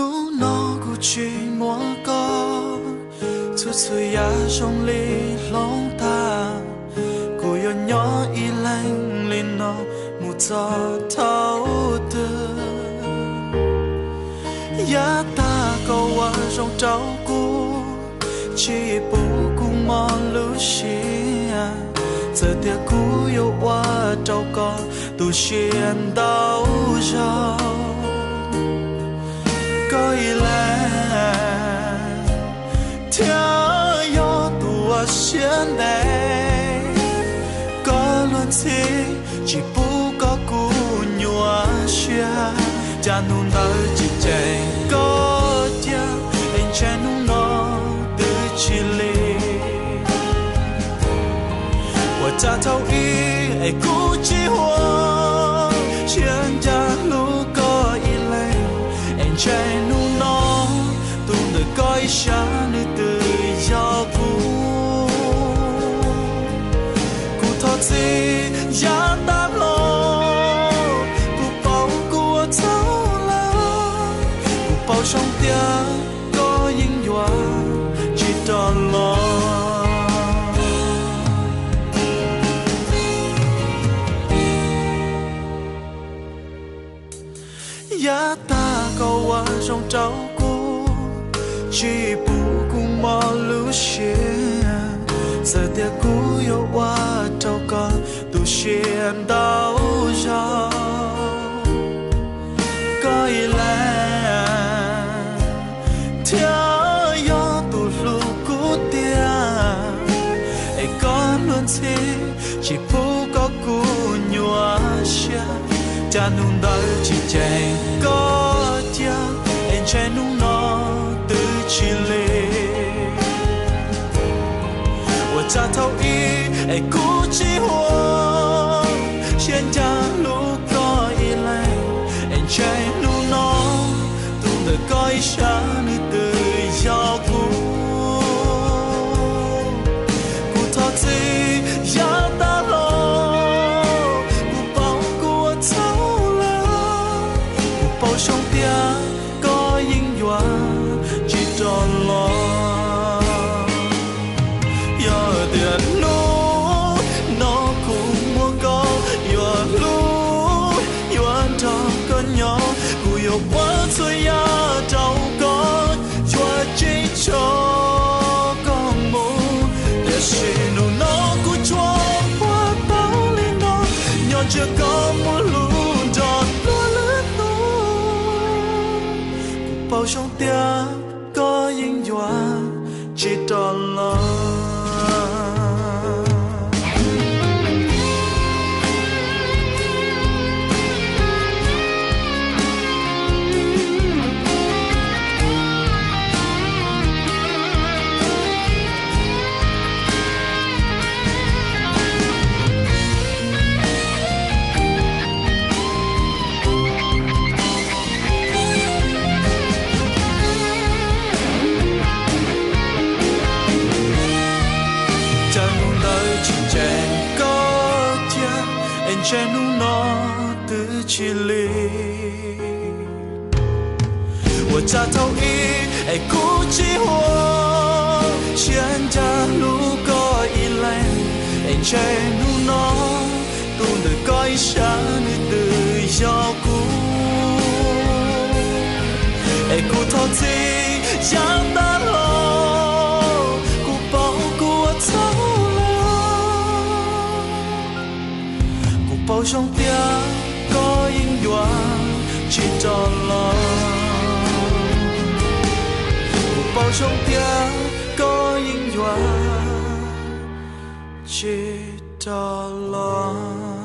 Hnub no kuv tsis muaj koj, txhua txhua yam zoo li hloov tag. Kuv yuav nyob ib leeg li no mus txog thaum twg? Yav tag koj ua zoo rau kuv, tsis pub kuv mob lub siab. Txawm tias kuv yuav ua rau koj tu siab ntau zaug, koj ib leeg thiaj yog tus uas siab ntev. Koj luag ntxhi tsis pub koj kuv nyuaj siab, cas hnub ntawd tsis ceem koj cia, es ntshe hnub no twb tsis li. Ua cas thaum ub es kuv tsis huam, siab ncaj hlub koj ib leeg, es ntshe hnub no tus ntawm koj ib sab nws twb yog kuv. Kuv thov txim yav tag los, kuv paub kuv ua txhaum lawm, kuv paub zoo tias koj yeej yuav tsis rov los. Yav tag koj ua zoo rau kuv, tsis pub kuv mob lub siab. Txawm tias kuv yuav ua rau koj tu siab ntau zaug, koj ib leeg thiaj yog tus hlub kuv tiag. Es koj luag ntxhi tsis pub koj kuv nyuaj siab, cas hnub ntawd tsis ceem koj cia, es ntshe hnub no twb tsis li. Ua cas thaum ub es kuv tsis huam, siab ncaj hlub koj ib leeg, es ntshe hnub no tus ntawm koj ib sab nws twb yog kuv. Kuv thov txim yav tag los, kuv paub kuv ua txhaum lawm, kuv paub zoo tias koj yeej yuav tsis rov los. Yog tias hnub no kuv muaj koj, yuav hlub yuav nrog koj nyob, kuv yuav ua txhua yam rau koj, yuav tsis tso koj mus. Tiam sis hnub no kuv tsuas ua tau li no, nyob ntshiab koj mus hlub nrog luag lwm tus. Kuv paub zoo tias koj yeej yuav tsis rov los. Cas hnub ntawd tsis ceem koj cia, es ntshe hnub no twb tsis li. Ua cas thaum ub es kuv tsis huam, siab ncaj hlub koj ib leeg, es ntshe hnub no tus ntawm koj ib sab nws twb yog kuv. Es kuv thov txim yav tag los, kuv paub kuv ua txhaum lawm, kuv paub zoo tias koj yeej yuav tsis rov los. Kuv paub zoo tias koj yeej yuav tsis rov los.